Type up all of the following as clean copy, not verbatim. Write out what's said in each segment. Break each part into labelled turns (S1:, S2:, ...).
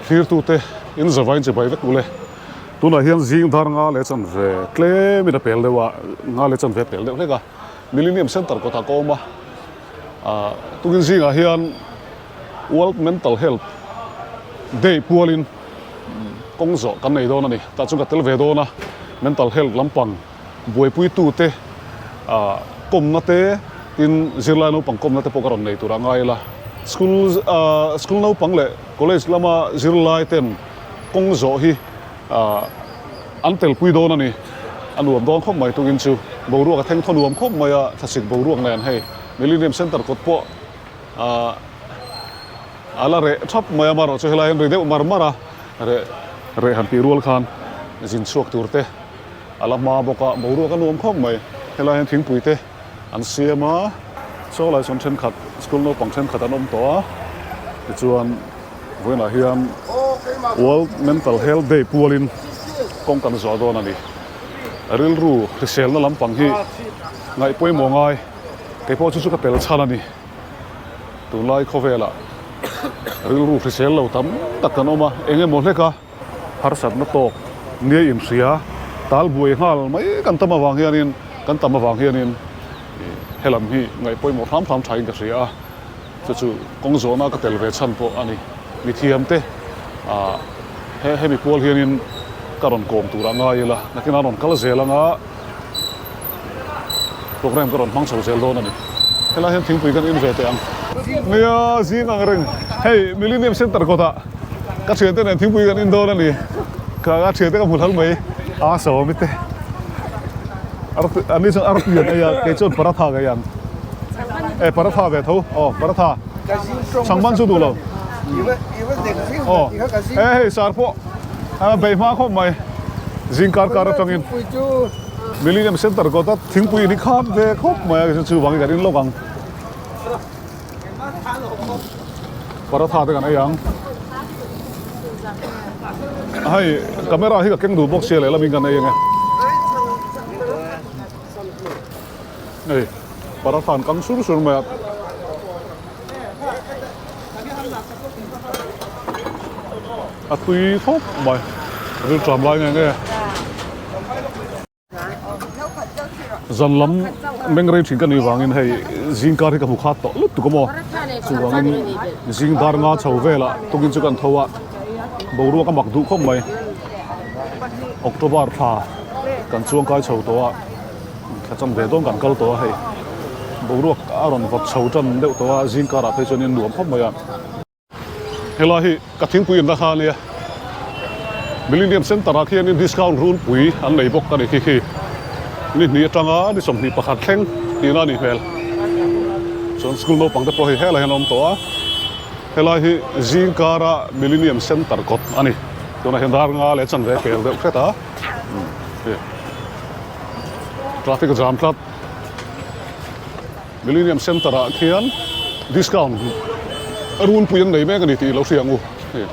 S1: Thlirtute in zavain chibai vek ule. Tunah hian zing dar nga leh chanve tlemin a pel deuh a, nga leh chanve a pel deuh hlek a. Millennium Centre kawtah ka awm a, ah tukin zingah hian World Mental Health Day pualin kawng zawh kan nei dawn a ni. Tah chuan ka tel ve dawn a, mental health lampang buaipuitute ah kawmna te tin zirlai naupang kawmna te pawh ka rawn nei tur a ngai ila. School ah school naupang leh college lama zirlai ten kawng zawh hi ah an telpui dawn a ni. A nuam dawn khawp mai tukin chu boruak a thleng thaw nuam khawp mai a, thlasik boruak nen hei Millennium Centre kawt pawh ah a la reh thap mai a, amaherawhchu helai hian ri deuh mar mar a, reh reh han tih rual khan zin chhuak tur te a la hma bawk a, boruak a nuam khawp mai. Helai hian thingpui te an siam a, saw lai sawn thenkhat school naupang thenkhat an awm tawh a, tichuan vawiinah hian World Mental Health Day pualin kawng kan zawh dawn a ni. Rilru hriselna lampang hi ngaih pawimawh ngai, keipawh chu chu ka tel chhan a ni. Tunlai khawvelah rilru hrisel lo tam tak kan awm a, eng emaw hlek a harsatna tawk nia inhria tal buai nghal mai kan tam avang hianin kan tam avang hianin helam hi ngaih pawimawh hram hram thain ka hria a, chu chu kawng zawhna ka tel ve chhan pawh a ni. Mithiamte ah he hemi pual hianin ka rawn kawm turah ngai ila, nakinah rawn kal zel anga. Program ka rawn hmang chho zel dawn a ni. Helai hian thingpui kan in ve teh ang. Nia, zing ang reng. Hei, Millennium Centre kawtah ka thiante nen thingpui kan in dawn a ni. Ka thiante ka hmu hlal mai. A sawmi te. Ani chuan artui an ei a, kei chuan paratha ka ei ang. E, paratha ve tho. Aw, paratha. Chhangban chu duh lo. Aw, e hei sar pawh bei hma khawp mai. Zing kar kar atangin. Millennium Centre kawta thingpui in hi khat ve khawp mai a, chuvangin kan in lawk ang. Paratha te kan ei ang. Hei camera hi ka keng duh bawk sia lehlam in kan ei ange. Hei paratha an kang sur sur mai a. A tui khawp mai rilṭam lai nge nge. Zan lam meng rei thin ka nih vangin hei zing kar hi ka hmu khat tawh lutuk a maw chuvangin zing dar nga chho velah tukin chu kan tho a boruak a mak duh khawp mai October thla kan chuang kai chho tawh a thla cham ve dawn kan kal tawh a hei boruak a rawn vawt chho tan deuh tawh a zing karah phei chuan in nuam khawp mai a. Helai hi ka thingpui inna kha ania Millennium Centre ah khianin discount runpui an nei bawk a ni khi khi ni hnih atanga ni 21 thleng tihna a nih hmel chuan school naupang te pawh hei helai hian a awm tawh a helai hi zingkara Millennium Centre kawt a ni tunah hian dar nga leh chanve pel deuh hret a traffic a jam tlat. Millennium Centre ah khian discount runpui an nei mek a ni tih i lo hria ang u. Hei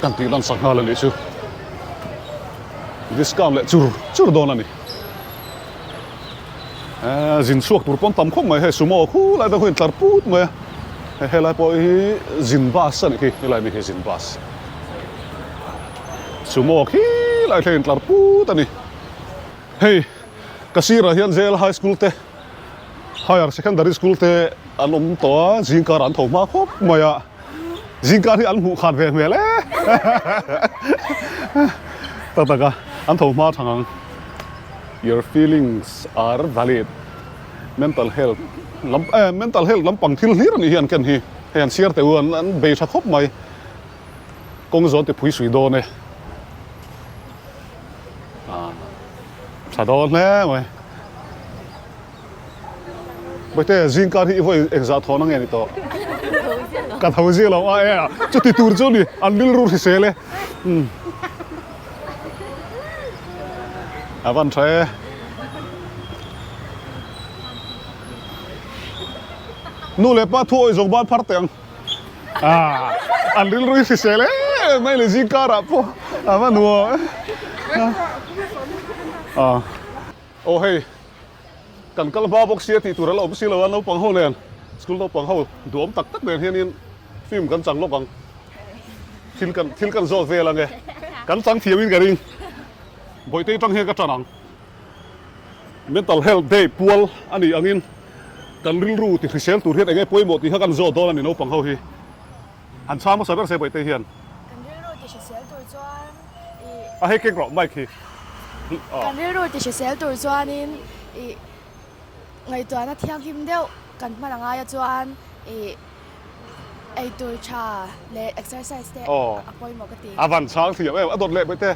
S1: kan tih lan sak nghal a nih chu. Discount leh chur chur dawn a ni. Eee zin chhuak tur pawn tam khawp mai hei sumo khu lai te khuin tlar put mai a. Hei helai pawh hi zin bus a nih khi helai mi hi zin bus. Sumo khi lai thleng in tlar put a ni. Hei. Ka sirah hian Jail High School te, Higher Secondary School te an awm tawh a, zingkar an tho hma khawp mai a, zingkar hi an hmuh khat ve hmel e tak tak a, an tho hma thang ang. Your feelings are valid. Mental health lam eh mental health lampang thil hlir a nih hi an ken hi, hei an chhiar teh u an an bei tha khawp mai, kawng zawn ti phui sui dawn e. Tha dawn hle mai. Bawihte zing kar hi i vawi engzah thawn ange ni tawh. Ka tho zia lo a e a chuti tur chu ni an rilru hrisel e. A van tha e. Nu leh pa thu awih zawng ban phar teh ang. Ah, an rilru hi hrisel em mai le zing karah pawh a va nuam ah aw hei kan kal hma bawk sia tih tur a la awm si lo a naupang ho nen school naupang ho duhawm tak tak nen hianin film kan chang lawk ang. Thil kan thil kan zawt vel ange. Kan chang thiam in ka ring. Bawihte atang hian ka tan ang. Mental Health Day pual a nih angin kan rilru ti hrisel tur hian enge pawimawh tih kha kan zawt dawn a ni naupang ho hi. Han chhang hmasa ber se Bawihte hian.
S2: Kan rilru ti hrisel tur chuan
S1: i. A hei kek rawh mic hi.
S2: Kan rilru ti hrisel tur chuanin i ngaihtuahna thianghlim deuh kan hman a ngai a chuan i. Eitur tha leh exercise te a pawimawh ka ti.
S1: A van chhang thiam em, a dawt leh Bawihte.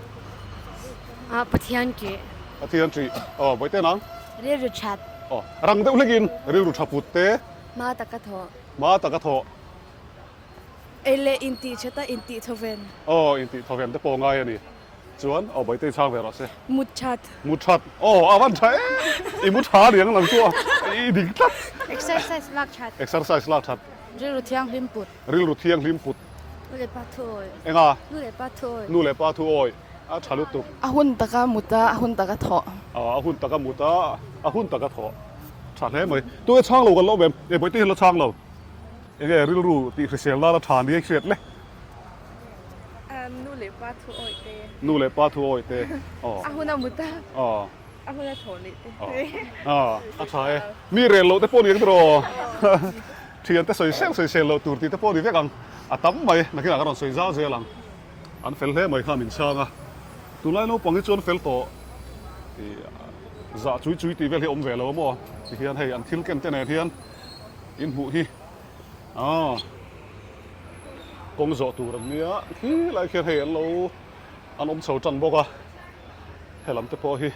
S3: A Pathian ṭih.
S1: Pathian ṭih. Aw Bawihte nang.
S3: Rilru ṭhat.
S1: Aw rang deuh hlekin rilru ṭha put te.
S3: Hma taka thawh.
S1: Hma taka thawh.
S2: Ei leh intih ṭhat a intih thawven.
S1: Aw intih thawven te pawh ngai a ni. Chuan aw Baitei chhang ve rawh se.
S2: Mut that.
S1: Mut that. Aw a van tha em. I mu tha aniang lang chu a. I dik tlat.
S3: Exercise lak that.
S1: Exercise lak that.
S3: Rilru thianghlim put.
S1: Rilru thianghlim put.
S3: Nu leh pa thu awi.
S1: Enga?
S3: Nu leh pa thu awi.
S1: Nu leh pa thu awi. A tha lutuk.
S4: A hun taka mut a, a hun taka thawh.
S1: A hun taka mut a, a hun taka thawh. Tha hle mai. Tunge chhang lo kan lo awm em? E Baitei hian la chhang lo. Enge rilru tih hrisel nana tha ni a hriat le.
S5: Nu leh pa thu awih te.
S1: Nu leh pa thu awih te.
S5: Aw. A hun a mut a.
S1: Aw.
S5: A hun a thaw leh te.
S1: Aw. A tha e. Mi rel loh te pawh ni ang tiraw? Thian te sawi sel sawi sel loh tur tih te pawh ni vek ang. A tam mai. Nakinah ka rawn sawi zau zel ang. An fel hle mai kha min chhang a. Tunlai naupang hi chuan fel tawh zah chui chui tih vel hi a awm ve lo a maw? Tihian hei an thil ken te nen hian in hmuh hi. Aw. Kawng zawh tur an nia khi lai khian hei an lo an awm chho tan bawk a helam te pawh hi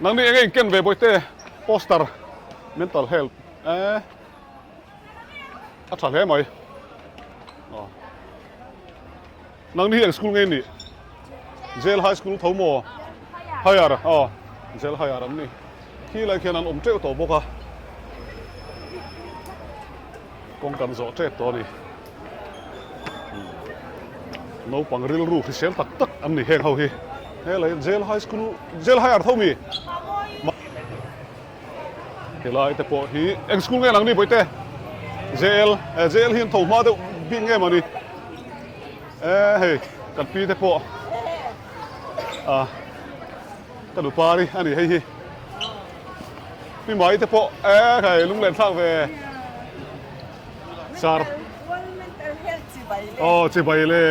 S1: nangni enge in ken ve bawihte poster mental health eh a tha hle mai aw nangni hi eng school nge nih jail high school tho maw higher aw jail higher an ni khi lai khian an awm teuh tawh bawk a. Kawng kan zawh tep tawh a ni. Naupang rilru hrisel tak tak an ni heng ho hi. Helai Jail High School, Jail High Ar tho mi? Helai te pawh hi eng school nge nang ni bawihte? JL, JL hi an tho hma deuh bik nge mawni? E hei kan pi te pawh a ka nupari a ni hei hi. Pi mai te pawh e hei lunglen thlak ve sar aw chibai le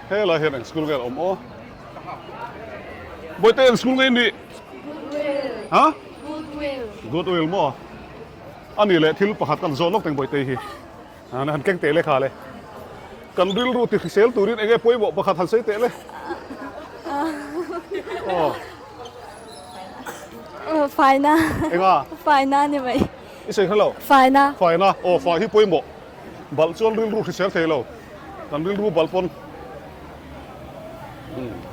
S1: helai hian eng school nge a awm aw bawihte eng school nge in nih ha goodwill maw a nih leh thil pakhat kan zawn lawk teng bawihte hi. Han keng teh le kha le. Kan rilru ti hrisel turin enge pawimawh pakhat han sawi teh le. Aw.
S3: Faina.
S1: Enga?
S3: Faina ni mai.
S1: I sawi hre lo?
S3: Faina.
S1: Faina. Aw, fai hi pawimawh. Balh chuan rilru hrisel thei lo. Kan rilru balh pawn.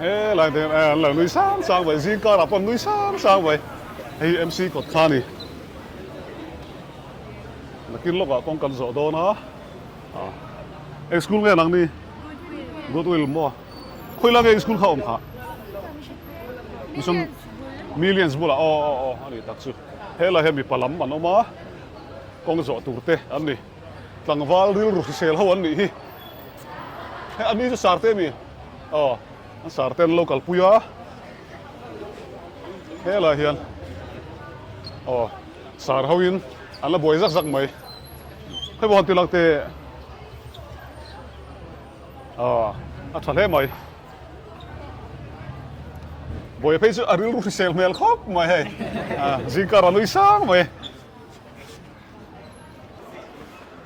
S1: He lai te an lo nui sang sang mai. Zing karah pawh an nui sang sang mai. Hei hi MC kawt kha a ni. Nakin lawkah kawng kan zawh dawn a, eng school nge nang ni? Goodwill maw? Khawi la nge eng school kha awm kha? Mission Millions bulah aw aw aw a ni tak chu. Helai hian mipa lam an awm a, kawng zawh tur te an ni. Tlangval rilru hrisel ho an nih hi. Hei an ni chu sarte mi? Aw an sarte an lo kalpui a. Helai hian aw sar ho in an la buai zak zak mai hei pawh han ti lang teh aw a tha hle mai buai phei chu a rilru hrisel hmel khawp mai hei zingkar a nui sang mai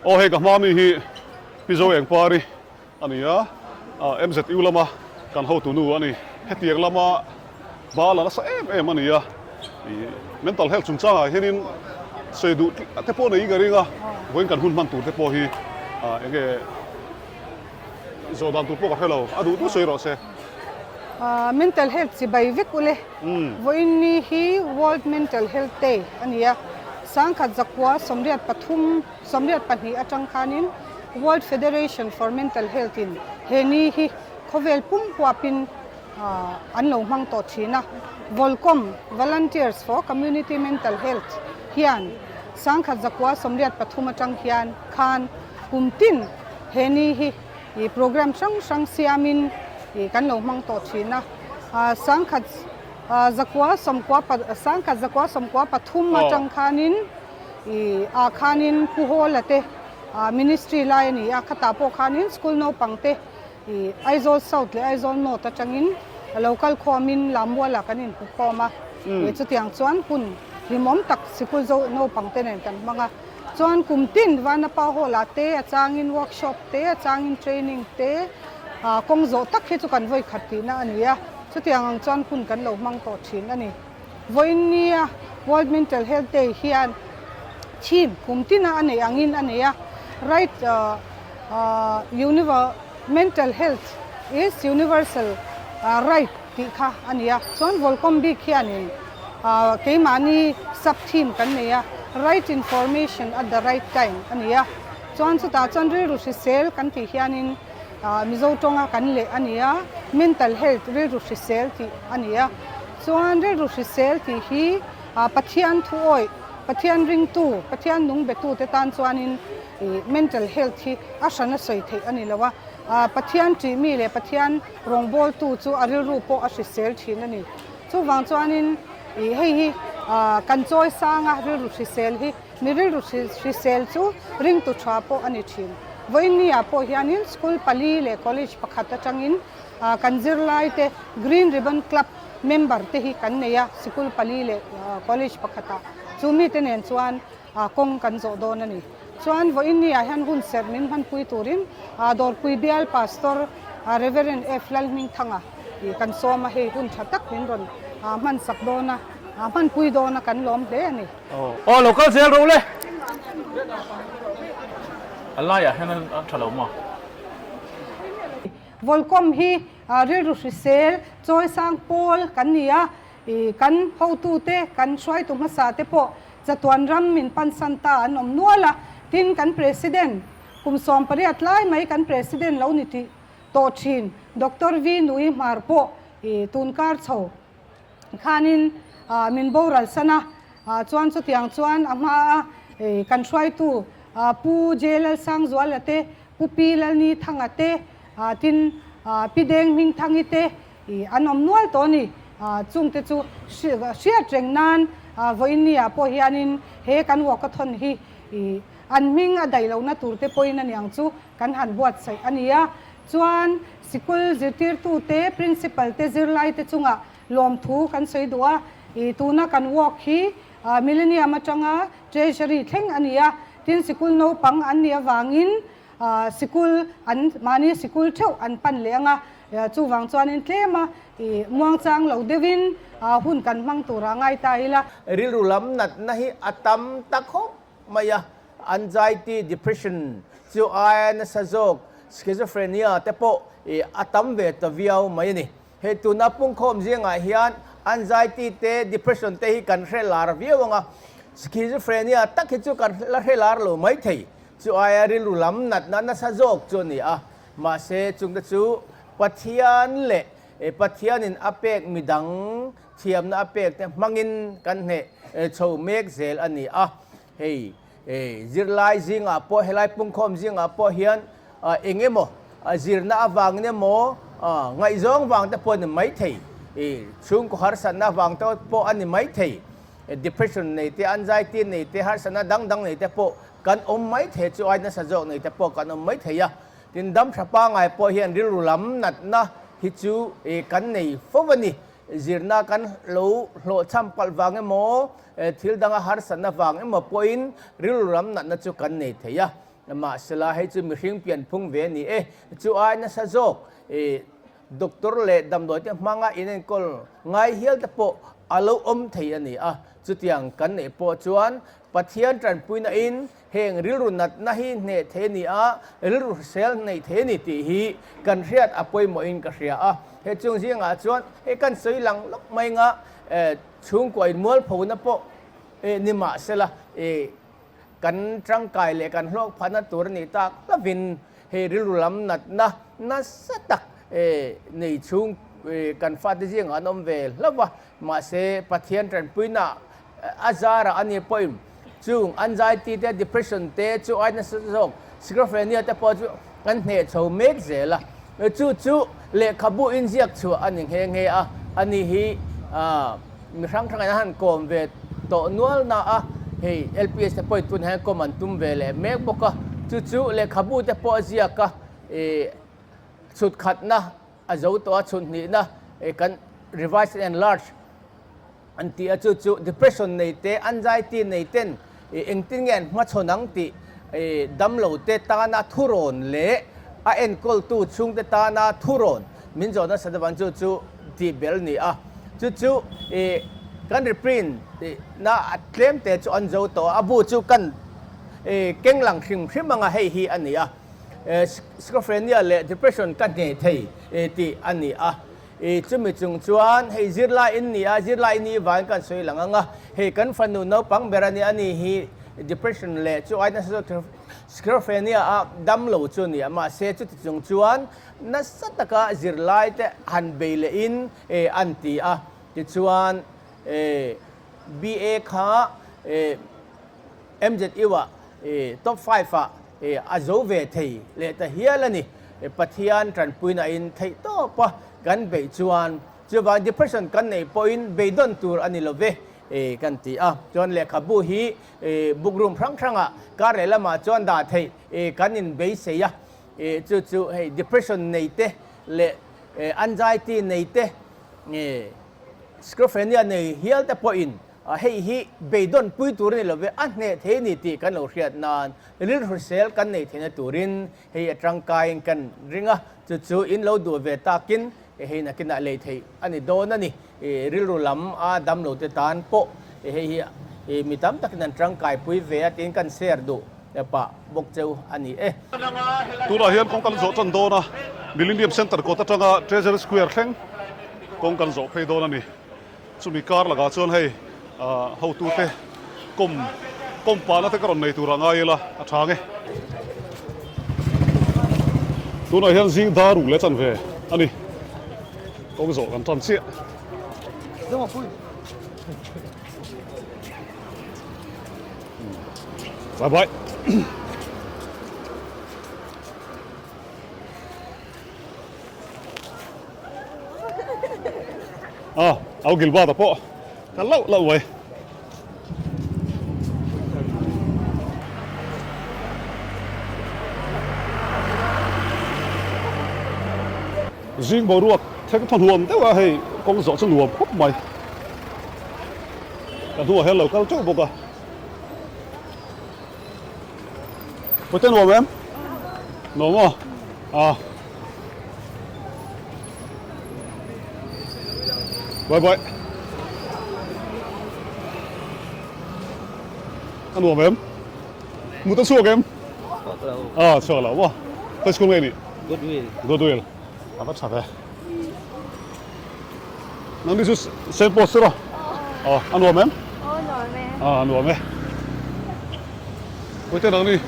S1: aw hei ka hma mi hi pi zo engpari A ni a, MZU lama kan hotu nu a ni. Hetiang lama hma la nasa em em a ni a, mental health chungchangah hianin sawi duh te pawh nei ka ring a, vawiin kan hun hman tur te pawh hi eng nge zawh dan tur pawh ka hre lo, a duh duh sawi rawh se.
S6: Mental health chibai vek ule, vawiin ni hi World Mental Health Day a ni a, sangkhat zakua 83, 82 atang khanin World Federation for Mental Health in he ni hi khawvel pum huapin an lo hmang tawh thin a. Volcom, Volunteers for Community Mental Health, hian 1983 atang hian khan kum tin He ni hi ih program hrang hrang siamin ih kan lo hmang tawh thin a. Sangkhat zakua sawmkua sangkhat zakua sawmkua pathum atang khanin ih ah khanin Pu Hawla te ministry lai a ni a, khatah pawh khanin school naupang te ih Aizawl South leh Aizawl North atangin a lo kal khawmin Lammualah kan inhmu khawm a, ih chutiang chuan hun hlimawm tak sikul zo naupang te nen kan hmang a. Chuan kum tin Vanapa Hall ah te a changin workshop te a changin training te ah kawng zawh tak hi chu kan vawi khat tihna a ni a, chutiang ang chuan hun kan lo hmang tawh thin a ni. Vawiin nia World Mental Health Day hian theme kum tina a neih angin a nei a, Right Univer Mental Health is Universal Right tih kha a ni a. Chuan Volcom bik hianin keimahni sub theme kan nei a, Right Information at the Right Time a ni a. Chuan chutah chuan rilru hrisel kan tih hianin Mizo tawnga kan leh a ni a, Mental Health rilru hrisel tih a ni a. Chuan rilru hrisel tih hi Pathian thuawih, Pathian ringtu, Pathian nung betute tan chuanin mental health hi a hran a sawi theih a ni lo a. Pathian ṭih mi leh Pathian rawngbawltu chu a rilru pawh a hrisel ṭhin a ni. Chuvang chuanin hei hi kan chawi sanga rilru hrisel hi mi rilru hrisel chu ringtu ṭha pawh a ni ṭhin. Vawiinni-ah pawh hianin school pali leh college pakhat aṭangin kan zirlaite Green Ribbon Club member te hi kan nei a, sikul pali leh college pakhatah chu mite nen chuan kawng kan zawh dawn a ni. Chuan vawiinni ah hian hun serh min hmanpui turin Dawrpui Bial Pastor Reverend F Lalhmingthanga kan sawm a, hei hun tha tak min rawn hmansak dawn a, hmanpui dawn a kan lawm hle a ni.
S7: Aw lo kal zel ro le. A laiah hian a tha lo maw?
S6: Volcom hi rilru hrisel chawisang pawl kan ni a, kan hotute, kan hruaitu hmasa te pawh chatuan ram min pansan ta an awm nual a, tin kan President kum 18 lai mai kan President lo ni tih tawh thin Doctor V Nui Hmar pawh tunkar chho khanin min boral san a, chuan chutiang chuan a hma a kan hruaitu Pu J Lalsangzuala te, Pu Pi Lalni Thanga te, tin Pi Deng Hming Thangi te an awm nual tawh a ni. Chungte chu hriat reng nan vawiinni ah pawh hianin he kan walkathon hi an hming a daih lohna tur te pawhin a niang chu kan han buatsaih a ni a. Chuan sikul zirtirtute, principal te, zirlaite chungah lawmthu kan sawi duh a. Tuna kan walk hi Millennium atanga Treasury thleng a ni a, tin sikul naupang an nih avangin sikul an mahni sikul theuh an pan leh ang a, chuvang chuanin tlema muangchang lo deuhin hun kan hmang turah ngai ta ila.
S8: Rilru lam natna hi a tam ta khawp mai a, anxiety, depression chu aia nasa zawk schizophrenia te pawh a tam ve ta viau mai a ni. Hei tuna pungkhawm zingah hian anxiety te, depression te hi kan hre lar viau ang a, schizophrenia tak hi chu kan la hre lar lo mai thei. Chu aia rilru lam natna nasa zawk chu a ni a, mahse chungte chu Pathian leh Pathianin a pek midang thiamna a pek te hmangin kan hneh chho mek zel a ni a. Hei zirlai zingah pawh helai pungkhawm zingah pawh hian eng emaw zirna avangin emaw ngaihzawng vang te pawh a ni maithei, chhungkaw harsatna vang te pawh a ni maithei, depression nei te, anxiety nei te, harsatna dang dang nei te pawh kan awm maithei chu ai nasa zawk nei te pawh kan awm maithei a. Tin, dam tha pangngai pawh hian rilru lam natna hi chu kan nei fo a ni. Zirna kan lo hlawhchham palh vang emaw, thil danga harsatna vang emaw pawhin rilru lam natna chu kan nei thei a. Mahsela hei chu mihring pianphung ve a ni e. Chu ai nasa zawk doctor leh damdawi te hmanga inenkawl ngai hial te pawh a lo awm thei a ni a. Chutiang kan neih pawh chuan Pathian tanpuina in heng rilru natna hi hneh thei a ni a, rilru hrisel hneih thei a ni tih hi kan hriat a pawimawhin ka hria a. He chung zingah chuan hei kan sawi lang lawk mai nga chhungkua inmualphona pawh ni mahsela kan tangkai leh kan hlawk phahna tur a nih tak lovin hei rilru lam natna nasa tak nei chhung kan fate zingah an awm ve hlauh va, mahse Pathian tanpuina a zarah a ni pawhin chung anxiety te, depression te chu ai nasa zawk schizophrenia te pawh chu Kan hneh chho mek zel a, chu chu lehkhabu inziak chhuah a ni nghe nghe a, ani hi mi hrang hrangin an han kawm ve tawh nual na a, hei LPS te pawhin tunah hian kawm an tum ve leh mek bawk a, chu chu lehkhabu te pawh a ziak a, chhut khatna a zo tawh a, chhut hnihna kan revise and enlarge An ti a, chu chu depression nei te, anxiety nei ten engtin nge an hmachhawn ang tih damlo te tana thurawn leh a enkawltu chhungte tana thurawn min zawh nasa deuh ang chu chu tih bel a ni a. Chu chu kan reprint na tlem te chu an zo tawh a, a bu chu kan keng lang hrim hrim anga hei hi a ni a, schizophrenia leh depression ka hneh thei tih a ni a. I chumi chung chuan hei zirlai in ni a, zirlai ni vangin kan sawi lang ang a, hei kan fanu naupang ber a nia, ani hi depression leh chu ai nasa zawk schizophrenia a dam lo chu a ni a, mahse chuti chung chuan nasa taka zirlai te han bei leh in an ti a, tichuan BA kha MZU ah top 5 ah a zo ve thei leh ta hial a ni. Pathian tanpuina in theih tawp a kan beih chuan chuvang depression kan neih pawhin beidawn tur a ni lo ve kan ti a. Chuan lehkhabu hi book room hrang hrangah kar leh lamah chuan dah theih kan in beisei a. Chu chu hei depression nei te leh anxiety nei te schizophrenia nei hial te pawhin Hei hi beidawn pui tur a ni lo ve, a hneh thei a ni tih kan lo hriat nan rilhrisel kan neih theihna turin hei a tangkaiin kan ring a, chu chu in lo duh ve takin hei nakinah lei theih a ni dawn a ni. Rilru lam a dam lo te tan pawh hei hi mi tam takin an tangkaipui ve a tiin kan share duh pah bawk cheu a ni e.
S1: Tunah hian kawng kan zawh tan dawn a, Millennium Centre kawt atanga Treasury Square thleng kawng kan zawh phei dawn a ni. Chumi kar lakah chuan hei hotute kawm kawm pahna te ka rawn nei turah ngai ila a tha nge. Tunah hian zing dar ruk leh chanve a ni. Kawng zawh kan tan chiah. Bye bye. A au gilba ta pawh ka lauh lauh mai. Zing boruak thleng thaw nuam deuh a hei kawng zawh chu nuam khawp mai. Ka hnuah hian lo kal teuh bawk a. Pawite nuam em? Nuam aw? A. Bye bye. A nuam em? Mut a chhuak em?
S9: Chhuak lo.
S1: A chhuak lo maw? High school nge ni?
S9: Goodwill.
S1: Goodwill. A va tha ve. Nang ni chu Saint Paul sir a? Aw. A nuam em?
S3: Aw nuam e.
S1: A nuam e. Pawite nang ni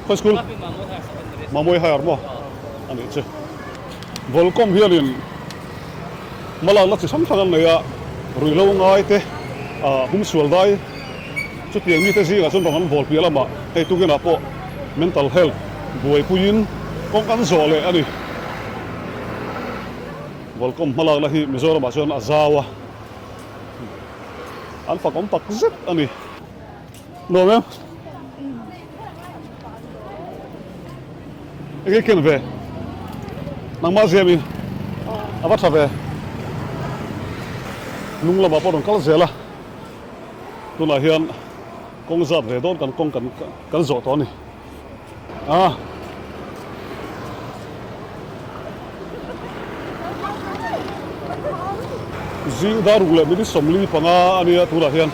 S1: khawi school? Mamawii Higher maw? A nih chu. Volcom hianin hmalakna chi hrang hrang an nei a, ruihhlo ngai te, humsual dai chutiang mite zingah chuan rawn an bawl piah lamah hei tukinah pawh mental health buaipuiin kawng an zawh leh a ni. Volcom hmalakna hi Mizoramah chuan a zau a, an fakawm tak zet a ni. Nuam em? Enge ken ve? Nangmah ziam in a va tha ve. Hnung lamah pawh rawn kal zel a, tunah hian kawng zat ve dawn kan kawng kan zawh tawh a ni. A. Zing dar ruk leh minute 45 a nia tunah hian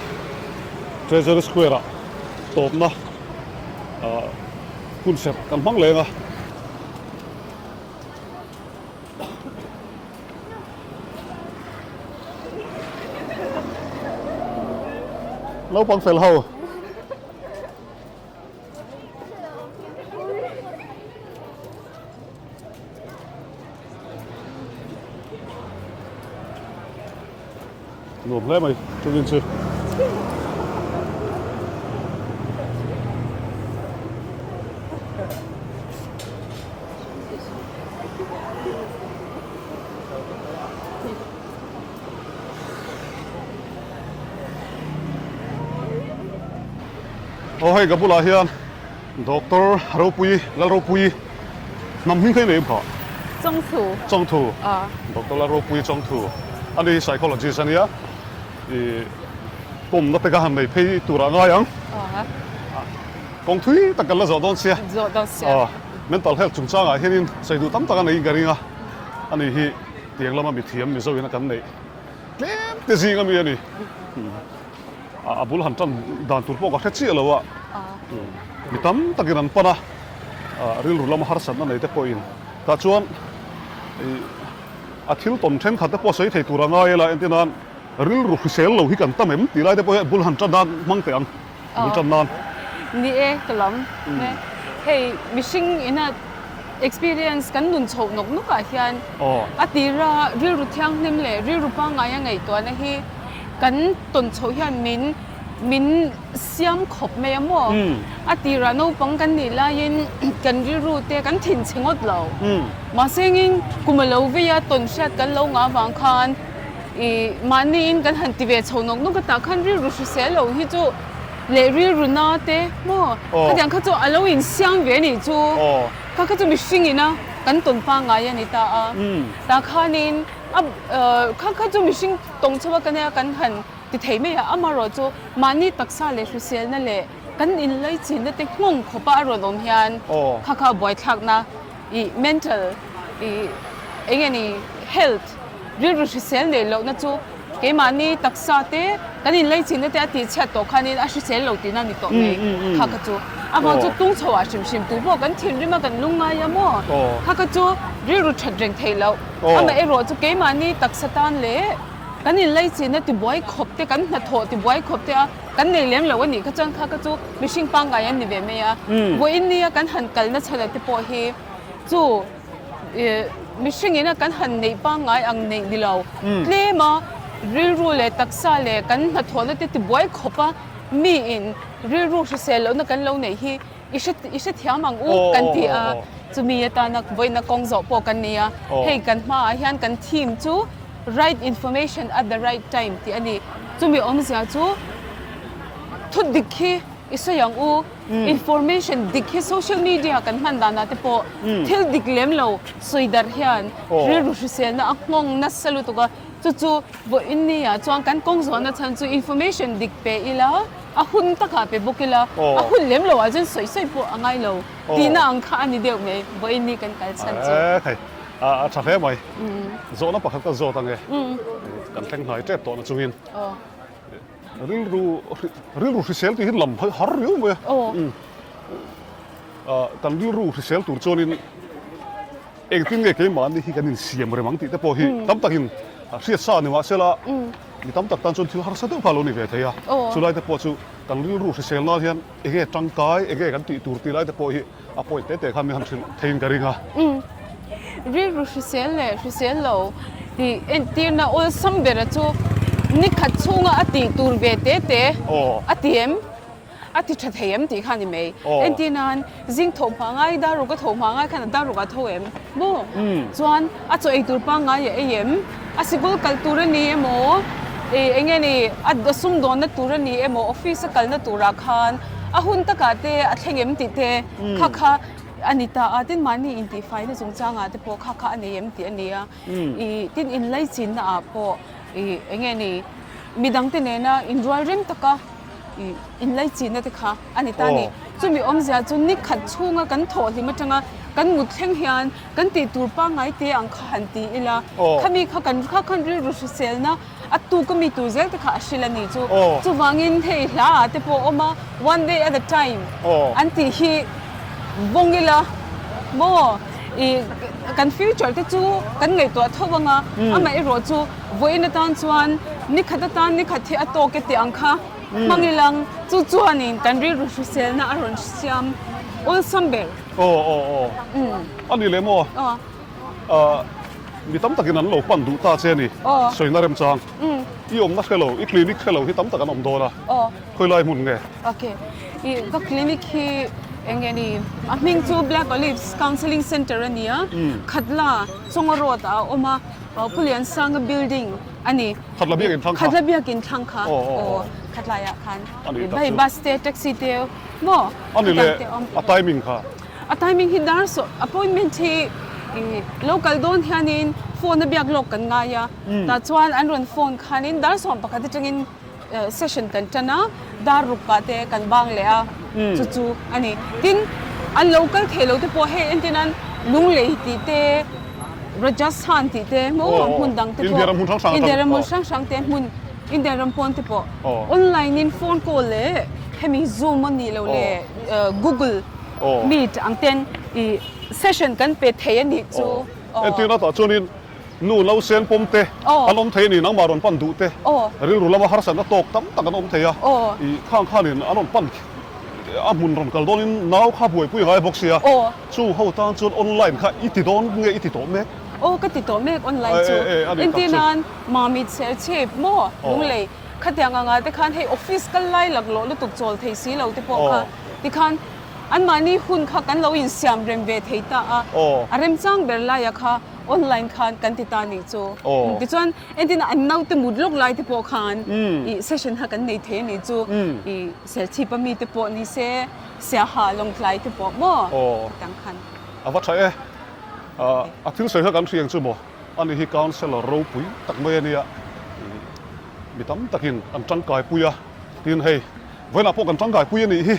S1: Treasury Square ah tawpna hun serh kan hmang leng a. Naupang fel ho. Nuam hle mai chungin chu. Aw hei ka bulah hian Doctor Ropui Lalropui hnam hming kha i nei phah?
S5: Chawngthu.
S1: Chawngthu. Doctor Lalropui Chawngthu a ni psychologist a nia. I pawmna te ka han nei phei turah ngai ang. Kawng thui tak kan la zawh dawn sia.
S5: Zawh dawn sia.
S1: Mental health chungchangah hianin sawi duh tam tak a neiin ka ring a. Ani hi tiang lama mithiam Mizo ina kan neih tlem te zing ami a ni. A bul han tan dan tur pawh ka hre chiah lo a. Mi tam takin an pan a, rilru lama harsatna nei te pawhin tah chuan a thil tawn thenkhat te pawh sawi thei tur a ngai ela entir nan rilru hrisel lo hi kan tam em tih lai te pawh hi bul han tan nan hmang teh ang bul tan nan.
S5: Ni e ka lam hei mihring ina experience kan nun chhoh nawk nawk ah hian a tira rilru thianghlim leh rilru pangngai a ngaihtuahna hi kan tawn chhoh hian min min siam khawp mai a maw? A tirah naupang kan nih laiin kan rilru te kan thin chhe ngawt lo. Mahse engin kum a lo vei a tawn hriat kan lo ngah avang khan ih mahniin kan han ti ve chho nawk nawk a tah khan rilru hrisel lo hi chu leh rilru na te maw khatiang kha chu a lo insiam ve a nih chu. Kha kha chu mihring ina kan tawn pangngai a ni ta a. Tah khanin a kha kha chu mihring tawng chho a kan nia kan han ti thei mai a, amaherawh chu mahni taksa leh hriselna leh kan inlaichinna te nghawng khawpa a rawn awm hian kha kha buaithlakna ih mental ih eng nge ni health rilru hrisel neih lohna chu keimahni taksa te kan inlaichinna te a tihchhiat tawh khanin a hrisel lo tihna a ni tawh mai kha kha chu amah chu tung chho ah hrim hrim tu pawh kan thinrim a kan lungngai a maw kha kha chu rilru that reng theih loh amaherawh chu keimahni taksa tan leh Kan inlaichinna tibuai khawp te, kan hnathawh tibuai khawp te a kan nei lem lo a nih kha chuan kha kha chu mihring pangngai an ni ve mai a. Vawiin nia kan han kalna chhan ah te pawh hi chu mihring ina kan han neih pangngai ang neih ni lo. Tlem a rilru leh taksa leh kan hnathawhna te tibuai khawp a mi in rilru hrisel lohna kan lo neih hi I hre i hrethiam ang u kan ti a, chumi atana vawiina kawng zawh pawh kan nei a, hei kan hmaah hian kan theme chu right information at the right time tih a ni. Chumi awmzia chu thu dik hi i sawi ang u, information dik hi social media kan hman danah te pawh thil dik lem lo sawi darh hian rilru hriselna a nghawng nasa lutuk a, chu chu vawiin nia chuan kan kawng zawhna chhan chu information dik pe ila, A hun takah pe bawk ila, a hun lem loh ah chuan sawi sawi pawh a ngai lo tihna ang kha a ni deuh mai, vawiin ni kan kal chhan chu.
S1: E thei, a tha hle mai. Zawhna pakhat ka zawt ange, kan thleng hnai tep tawhna chungin. Rilru, rilru hrisel tih hi lam har riau mai a. Kan rilru hrisel tur chuanin Engtin nge keimahni hi kan insiam rem ang tih te pawh hi tam takin hriat sa a ni mahsela mi tam tak tan chuan thil harsa deuh kha a lo ni ve thei a. Chulai te pawh chu kan rilru hrisel nan hian enge tangkai, enge kan tih tur tih lai te pawh hi a pawi te te khan min han hrilh theiin ka ring a.
S5: Rilru hrisel leh hrisel lo tih entirna awlsam bera chu nikhat chhunga a tih tur ve te te a ti em? A ti tha thei em tih kha a ni mai. Entir nan zing tho hma ngai, dar ruk a tho hma ngai khan a dar ruk ah tho em? Maw? Chuan a chaw ei tur pangngai a ei em? A sikul kal tur a ni emaw? Ih eng nge ni a sumdawnna tur a ni emaw? Office a kalna turah khan a hun takah te a thleng em tih te kha kha a ni ta a. Tin mahni intihfaina chungchangah te pawh kha kha a nei em tih a ni a. Ih tin inlaichinna ah pawh ih eng nge ni midangte nena inrual rem taka inlaichinna te kha a ni ta a ni. Chumi awmzia chu ni khat chhunga kan thawh hlim atanga kan mut thleng hian kan tih tur pangngai te ang kha han ti ila, khami kha kan kha khan rilru hriselna a tuk ami tur zel te kha a hrilh a ni chu. Chuvangin hei hla ah te pawh a awm a, one day at a time an tih hi vawng ila maw ih kan future te chu kan ngaihtuah tho anga amaherawh chu Vawiin atan chuan ni khat atan ni khat hi a tawk e tih ang kha hmang ilang chu chuanin kan rilru hriselna a rawn siam awlsam ber.
S1: Aw aw aw a ni leh maw? Aw mi tam takin an lo pan duh ta che a ni sawina remchang i awmna hre lo i clinic hre lo hi tam tak an awm dawn a khawilai hmun nge?
S5: Ok i ka clinic hi eng nge ni a hming chu Black Olives Counselling Centre a ni a Khatla Chawnga Road ah a awm a. Pu Liansanga building a ni.
S1: Khatla biak in thlang
S5: kha. Khatla biak in thlang kha. Aw. Khatlaiah khan hei bus te taxi te maw
S1: Ani leh a timing kha?
S5: A timing hi dar sawh appointment hi lo kal dawn hianin phone a biak lawk kan ngai a, tah chuan an rawn phone khanin dar 11 atangin session kan tan a, dar ruk ah te kan bang leh a, chu chu a ni. Tin, an lo kal thei lo te pawh hei entir nan Lunglei tih te, Rajasthan tih te maw hmun dang te pawh India ram hmun hrang hrang te hmun India ram pawn te pawh online in phone call leh hemi zoom a nih loh leh Google meet ang ten i session kan pe thei a nih chu.
S1: Entirna tah chuanin nu nausen pawm te an awm thei a ni, nangmah rawn pan duh te rilru lama harsatna tawk tam tak an awm thei a, i khang khanin an rawn pan a hmun rawn kal dawnin nau kha buaipui ngai bawk sia. Chu ho tan chuan online kha i ti dawn nge i ti tawh mek?
S5: Aw ka ti tawh mek online chu. Entir nan Mami chher chhip maw Lunglei khatiang anga te khan hei office kal lai laklawh lutuk chawl thei si lo te pawh kha tikhan anmahni hun kha kan lo insiam rem ve thei ta a, a remchang ber laia kha online khan kan ti ta nih chu. Tichuan entirna an naute mut lawk lai te pawh khan i session kha kan nei thei a nih chu i Serchhip a mi te pawh ni se. Siaha Lawngtlai te pawh maw khatiang khan.
S1: A va tha e. A thil sawi kha kan hriang chu maw? Ani hi Councillor ropui tak mai a nia. Mi tam takin an tangkai pui a, tin hei vawiinah pawh kan tangkai pui a nih hi.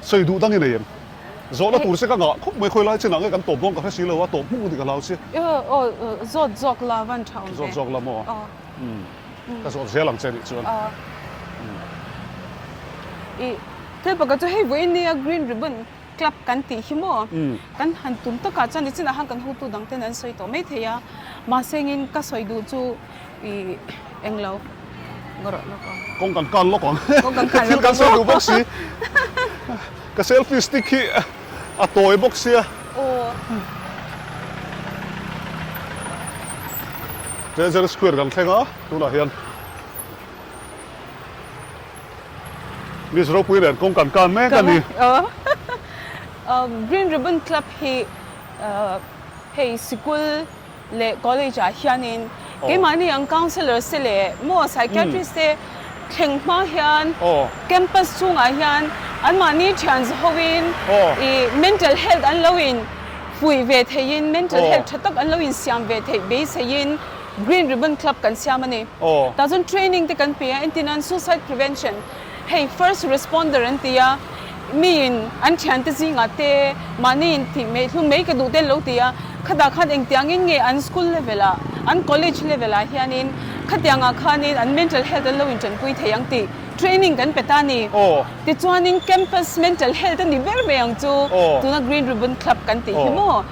S1: Sawi duh dang i nei em? Zawhna tur che ka ngah khawp mai khawi lai chinah nge kan tawp dawn ka hre si lo a, tawp hmung a ni ka hlau che.
S5: Aw zawt zawk la van tha awm ve.
S1: Zawt zawk la maw? Ka zawt zel ang che nih chuan.
S5: I thil pakhat chu hei vawiin nia Green Ribbon Club kan tih hi maw? Kan han tum takah chuan nichinah khan kan hotu dang ten an sawi tawh mai thei a, mahse engin ka sawi duh chu i englo ngawrh lawk ang.
S1: Kawng kan kan lawk ang.
S5: Kawng kan kan lawk ang.
S1: Thil kan sawi duh bawk si. Ka selfie stick hi a tawi bawk sia.
S5: Aw.
S1: Treasury Square kan thleng a, tunah hian Miss Ropui nen kawng kan kan mek a ni.
S5: Green Ribbon Club hi hei sikul leh college ah hianin keimahni ang counsellors te leh maw psychiatrist te thleng hma hian campus chhungah hian anmahni thian zahoin ih mental health an lo in fuih ve theihin mental health tha tak an lo insiam ve theih beiseiin Green Ribbon Club kan siam a ni. Tah chuan training te kan pe a, entirnan suicide prevention hei first responder an ti a, miin an thiante zingah te mahni intih mai hlum mai ka duh te an lo ti a, khatah khan engtiangin nge an school level ah an college level ah hianin khatiangah khanin an mental health an lo intanpui thei ang tih training kan pe ta a ni. Tichuanin campus mental health a ni ber mai ang chu tuna Green Ribbon Club kan tih hi maw?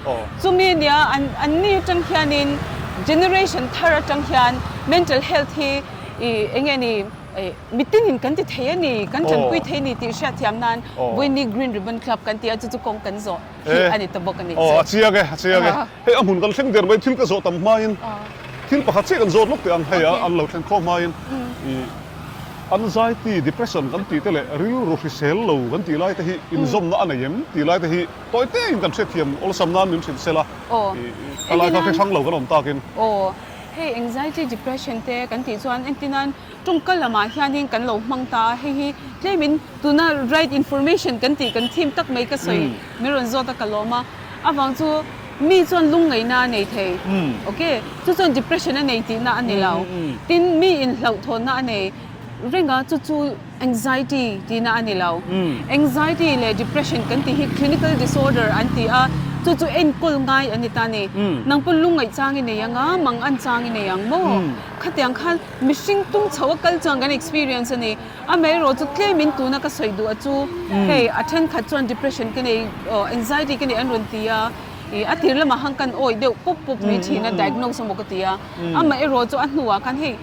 S5: Chumi nia an anni atang hianin generation thar atang hian mental health hi ih eng nge ni ih mitinin kan ti thei a ni, kan tanpui thei a ni tih hriatthiam nan vawiini Green Ribbon Club kan ti a, chu chu kawng kan zawh hi a ni ta bawk a ni
S1: chu. Aw a chiang e, a chiang e. Hei a hmun kan thleng der mai thil ka zawh tam hmain thil pakhat chiah kan zawt lawk teh ang hei a an lo thlen khawm hmain ih anxiety, depression kan tih te leh rilru hrisel lo kan tih lai te hi inzawmna a nei em tih lai te hi tawi tein kan hriatthiam awlsam nan min hrilh sel a ih kha lai kha hre hrang lo kan awm takin.
S5: Aw hei anxiety, depression te kan tih chuan entirnan tawngka lamah hianin kan lo hmang ta a hei hi tlemin tuna right information kan tih kan thim tak mai ka sawi min rawn zawt a ka lawm a. Avang chu mi chuan lungngaihna a nei thei. Ok, chu chuan depression a nei tihna a ni lo. Tin, mi inhlauhthawnna a nei reng a, chu chu anxiety tihna a ni lo. Anxiety leh depression kan tih hi clinical disorder an ti a, chu chu enkawl ngai a ni ta ni. Nang pawh lungngaih chang i nei ang a, mang an chang i nei ang maw? Khatiang khan mihring tung chho a kal chuan kan experience a ni. Amaherawh chu tlemin tuna ka sawi duh a chu hei a thenkhat chuan depression ka nei aw anxiety ka nei an rawn ti a ih a tir lamah khan kan awih deuh pawp pawp mai thin a diagnose emaw ka ti a amaherawh chu a hnuah khan hei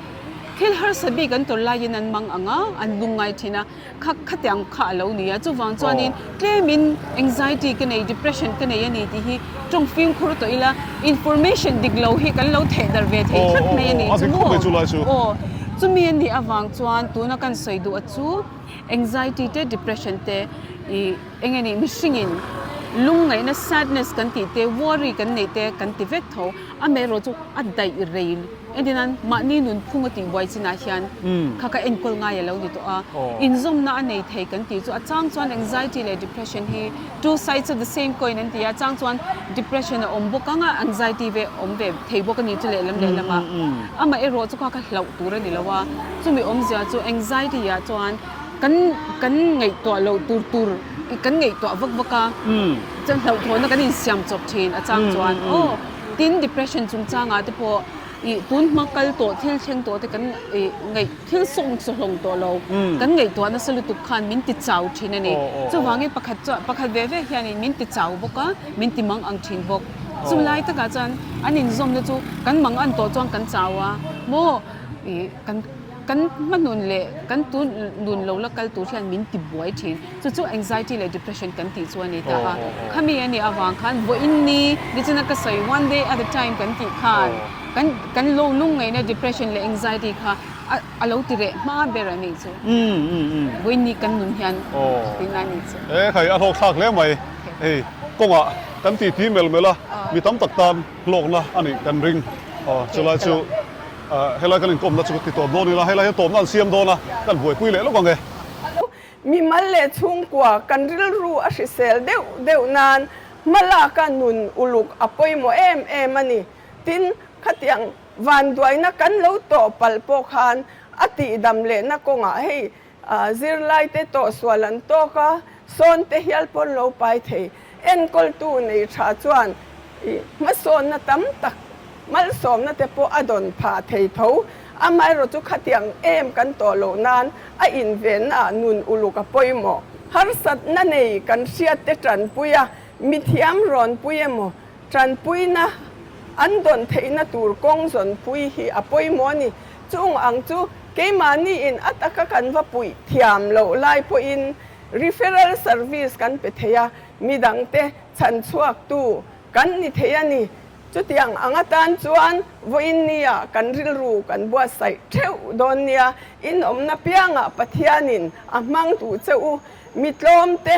S5: thil harsa bik an tawrh laiin an mang ang a an lungngai thin a kha khatiang kha a lo ni a chuvang chuanin tlemin anxiety ka nei depression ka nei a ni tih hi tawng fimkhur tawh ila information dik lo hi kan lo theh darh ve thei tlat mai a ni chu maw aw chumi a nih avang chuan tuna kan sawi duh a chu anxiety te depression te ih eng nge ni mihringin. Lungngaihna, sadness, kan tih te, worry kan neih te kan ti vek tho. Amaherawh chu a daih rei entirnan mahni nunphung a tihbuai chinah hian kha ka enkawl ngai a lo ni tawh a. Inzawmna a nei thei kan tih chu a chang chuan anxiety leh depression hi two sides of the same coin an ti a, a chang chuan depression a awm bawk ang a, anxiety ve awm ve thei bawk a ni chu lehlam lehlam ah. Amaherawh chu kha ka hlauh tur a ni lo a, chumi awmzia chu anxiety ah chuan kan kan ngaihtuah loh tur tur kan ngaihtuah vak vak a, chuan hlauhthawnna kan insiam chawp thin a chang chuan aw tin depression chungchangah te pawh ih tun hma kal tawh thil thleng tawh te kan ih ngaih thil sawng sawhlawng tawh lo kan ngaihtuah nasa lutuk khan min ti chau thin a ni. Chuvangin pakhat chuan pakhat ve ve hianin min ti chau bawk a min ti mang ang thin bawk. Chulai takah chuan an inzawmna chu kan mang an tawh chuan kan chau a maw ih kan Kan hmanun leh kan tun nun lo la kal tur hian min ti buai thin. Chu chu anxiety leh depression kan tih chu a ni ta a. Khami a nih avang khan vawiin ni nichina ka sawi one day at a time kan tih khan kan kan lo lungngaihna depression leh anxiety kha a a lo ti reh hma ber a nih chu. Vawiin ni kan nun hian tin a nih chu.
S1: E khai a hlawk thlak hle mai. Hei kawngah kan titi mel mel a mi tam tak tan hlawkna a nih kan ring. Aw chulai chu. Helai kan inkawmna chu ka ti tawp dawn ila, helai hian tawpna an siam dawn a, kan buaipui leh lawk ang e.
S9: Mimal leh chhungkua kan rilru a hrisel deuh deuh nan hmalaka nun uluk a pawimawh em em a ni. Tin, khatiang vanduaina kan lo tawh palh pawh khan a tihdam lehna kawngah hei zirlaite tawhsual an tawk a, sawnte hial pawn lo pai thei. Enkawltu nei tha chuan hmasawnna tam tak malsawmna te pawh a dawn phah thei tho. Amaherawh chu khatiang em kan tawh loh nan a invenna ah nun uluk a pawimawh. Harsatna nei kan hriat te tanpui a, mithiam rawnpui emaw tanpuina an dawn theihna tur kawng zawnpui hi a pawimawh a ni. Chung ang chu keimahni in a taka kan va puih thiam loh lai pawhin Referral service kan pe thei a, midangte chhan chhuaktu kan ni thei a ni. Chutiang ang atan chuan vawiin nia kan rilru kan buatsaih theuh dawn nia, in awmna piangah Pathianin a hmang duh che u. Mi tlawmte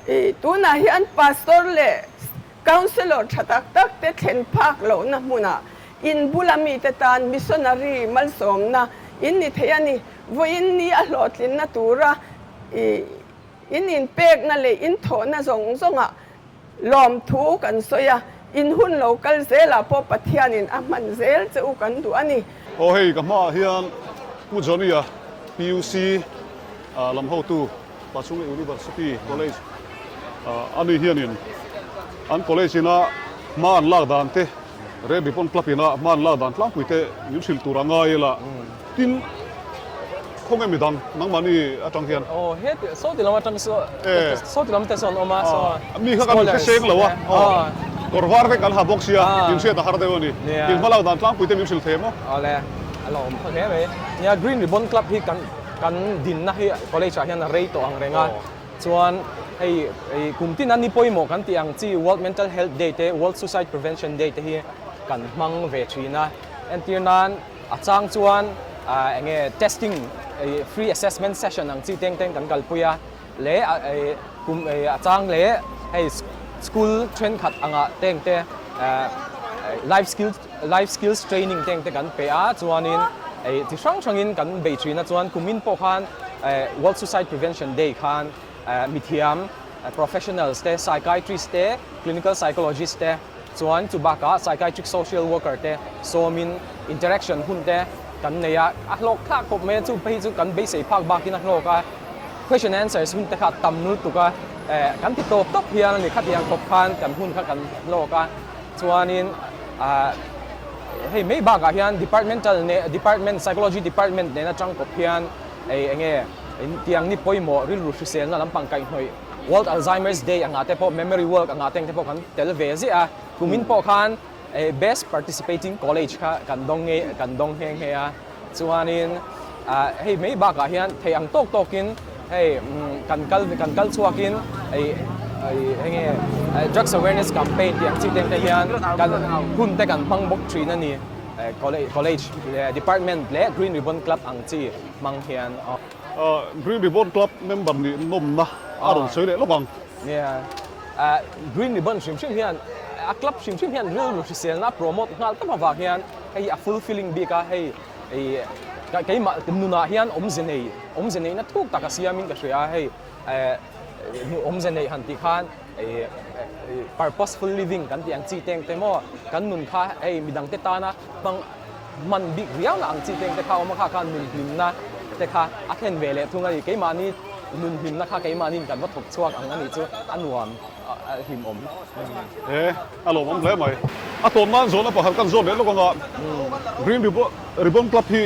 S9: i tunah hian Pastor leh Councillor tha tak tak te thlen phak lohna hmunah in bula mite tan missionary malsawmna in ni thei a ni. Vawiin ni a hlawhtlinna tura i in inpekna leh in thawhna zawng zawngah lawmthu kan sawi a, in hun lo kal zelah pawh Pathianin a hman zel che u kan duh a ni.
S1: Aw hei ka hmaah hian Pu Johnny-a PUC lam hotu Pachhunga University College a ni hianin an college ina hma an lak dan te Red Ribbon Club ina hma an lak dan tlangpui te min hrilh tur a ngai ila tin khawnge midang nangmahni atang hian.
S10: Aw he saw ti lam atang saw saw ti lam te sawn awm a saw
S1: mi kha kan hre seng lo a kawr var vek an ha bawk sia in hriat a har deuh a ni in hma lak dan tlangpui te min hrilh thei maw.
S10: Awle a lo awm khaw hle mai nia Green Ribbon Club hi kan Kan dinna hi college ah hian a rei tawh ang reng a, chuan hei kum tin a ni pawimawh kan tih ang chi World Mental Health Day te, World Suicide Prevention Day te hi kan hmang ve thin a. Entir nan a chang chuan eng nge testing free assessment session ang chi teng teng kan kalpui a, leh kum a chang leh hei school thenkhat angah teng te life skills life skills training teng te kan pe a, chuanin chi hrang hrangin kan bei thin a, chuan kumin pawh khan World Suicide Prevention Day khan mithiam professionals te, psychiatrist te, clinical psychologist te chuan chu bakah psychiatric social worker te sawmin interaction hun te kan nei a, a hlawk thlak khawp mai a, chu phei chu kan beisei phak bakin a hlawk a, question answers hun te kha a tam lutuk a, kan ti tawp tawp hian a ni khatiang khawp khan kan hun kha kan hlawk a. Chuanin ah hei mai bakah hian departmental neh department psychology department nen atang kawp hian ei eng nge tiang ni pawimawh rilru hriselna lampang kaihhnawih World Alzheimer's Day angah te pawh memory work angah te ang te pawh kan tel ve ziah a, kumin pawh khan eh best participating college kha kan dawng nge kan dawng nghe nghe a, chuanin ah hei mai bakah hian thei ang tawk tawkin hei kan kal kan kal chhuakin ei eng nge drugs awareness campaign tih ang chi te te hian kan hun te kan hmang bawk thin a ni college college department leh green ribbon club ang chi hmang hian.
S1: Green ribbon club member nih nawmna a rawn sawi leh lawk ang.
S10: Nia. Green Ribbon hrim hrim hian a club hrim hrim hian rilru hriselna a promote nghal tawp avang hian hei hi a fulfilling bik a, hei ih keimah nunah hian awmze nei awmze neihna thuk tak a siamin ka hria a, hei awmze neih han tih khan ih purposeful living kan tih ang chi te engte maw kan nun kha hei midangte tana hmang hman bik riau na ang chi te engte kha a awm a, kha khan nun hlimna te kha a thlen ve leh thung a ni. Keimahni nun hlimna kha keimahniin kan va thawk chhuak ang a nih chu a nuam a hlimawm.
S1: He a lawmawm hle mai. A tawn nan zawhna pakhat kan zawt leh lawk anga Green Ribbon Club hi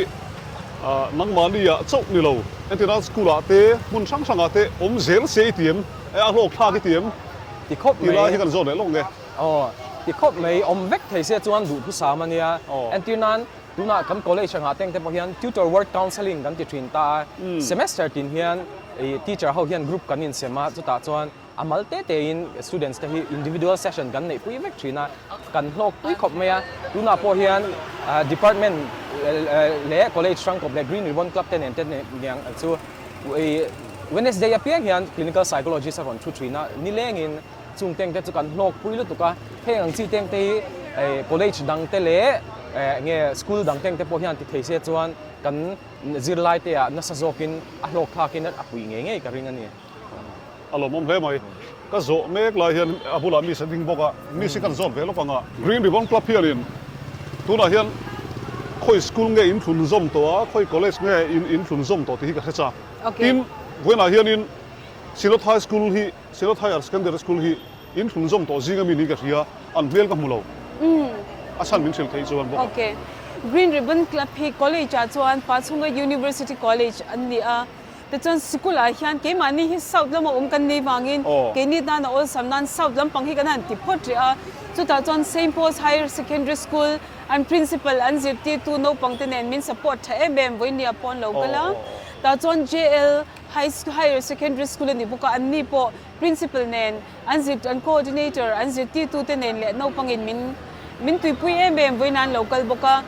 S1: nangmahni ah chauh ni lo entirna school ah te hmun hrang hrang ah te awm zel se i ti em? A hlawk thlak i ti em?
S10: Ti khawp mai.
S1: Ti lai hi kan zawt leh lawk nge.
S10: Aw, ti khawp mai, awm vek thei se chuan duhthusam a nia. Entir nan, tunah kan college angah teng te pawh hian tutor work counselling kan ti thin ta a, semester tin hian teacher ho hian group kan insem a, chutah chuan a mal te tein students te hi individual session kan neihpui vek thin a, kan hlawk pui khawp mai a. Tunah pawh hian department leh college hrang kawp leh Green Ribbon Club te nen te niang chu Wednesday apiang hian clinical psychologist a rawn thu thin a, nilengin Chung teng te chu kan hlawk pui lutuk a, heng ang chi teng te hi college dang te leh nge school dang teng te pawh hian ti thei se chuan kan zirlai te ah nasa zawkin a hlawk thlakin a puih ngei ngei ka ring a ni.
S1: A lawmawm hle mai. Ka zawh mek lai hian a bulah miss a ding bawk a, miss hi kan zawt ve lawk ang a. Green Ribbon Club hianin tunah hian khawi school nge in thlun zawm tawh a, khawi college nge in in thlun zawm tawh tih hi ka hre chak. Tin, vawiinah hianin Synod High School hi Synod Higher Secondary School hi in thlun zawm tawh zing ami niin ka hria, an hmel ka hmu lo. A chhan min hrilh theih chuan bawk a.
S5: Ok. Green Ribbon Club hi college ah chuan Pachhunga University College an ni a, tichuan sikul ah hian keimahni hi South lama awm kan nei vangin keini tan a awlsam nan South lampang hi kan han ti phawt rih a, chutah chuan Saint Paul's Higher Secondary School an principal an zirtirtu naupang te nen min support tha em em vawinia pawh an lo kal a, tah chuan JL High Higher Secondary School a ni bawk a, anni pawh Principal nen an zir an Coordinator an zirtirtu te nen leh naupangin min min tuipui em em vawiin an lo kal bawk a.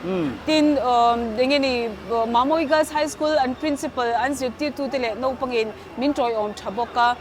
S5: Tin eng nge ni Mamawii Girls High School an Principal an zirtirtu te leh naupangin min tawiawm tha bawk a.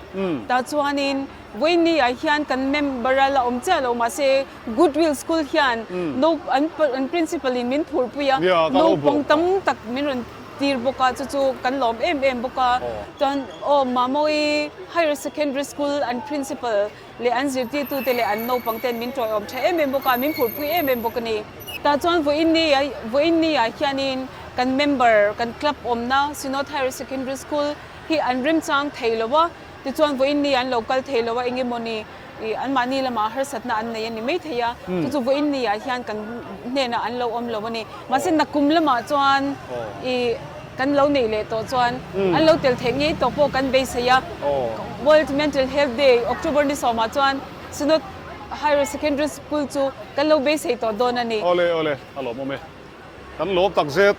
S5: Tah chuanin vawiin ni ah hian kan member a la awm chiah lo mahse Goodwill School hian nau an an Principal in min phurpui a, naupang tam tak min rawn tir bawk a, chu chu kan lawm em em bawk a. Chuan aw Mamawii Higher Secondary School an Principal leh an zirtirtute leh an naupang ten min tawiawm tha em em bawk a, min phurpui em em bawk a ni. Tah chuan vawiin ni vawiin ni ah hianin kan member kan club awmna Synod Higher Secondary School hi an remchang thei lo a, tichuan vawiin ni an lo kal thei lo a engemawni Ih, anmahni lamah harsatna an nei a ni maithei a, chu chu vawiin ni ah hian kan hnenah an lo awm lo a ni. Mahse nakum lamah chuan ih kan lo neih leh tawh chuan an lo tel theih ngei tawh pawh kan beisei a. World Mental Health Day October ni sawmah chuan Synod Higher Secondary School chu kan lo beisei tawh dawn a ni.
S1: Awle awle, a lawmawm e. Kan lawm tak zet.